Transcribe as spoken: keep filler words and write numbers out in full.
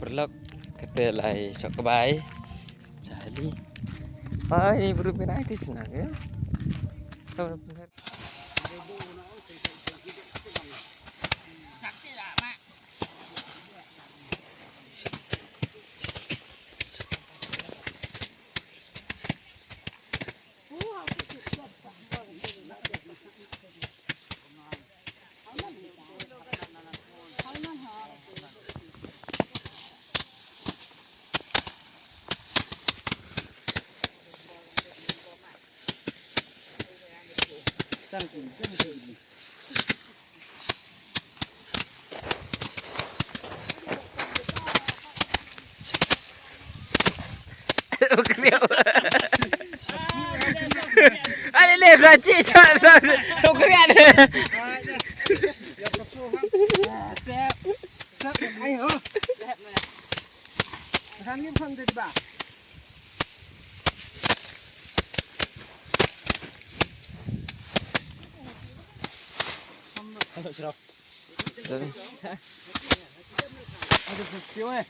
Paralok, kata lai sok bai. Jali. Ai, bru pinai ti sna ke. Ai le sa chi sa sa. Ai ho. Kan ngim kham de ba. Hello, Chirap. Aduh, kecil eh.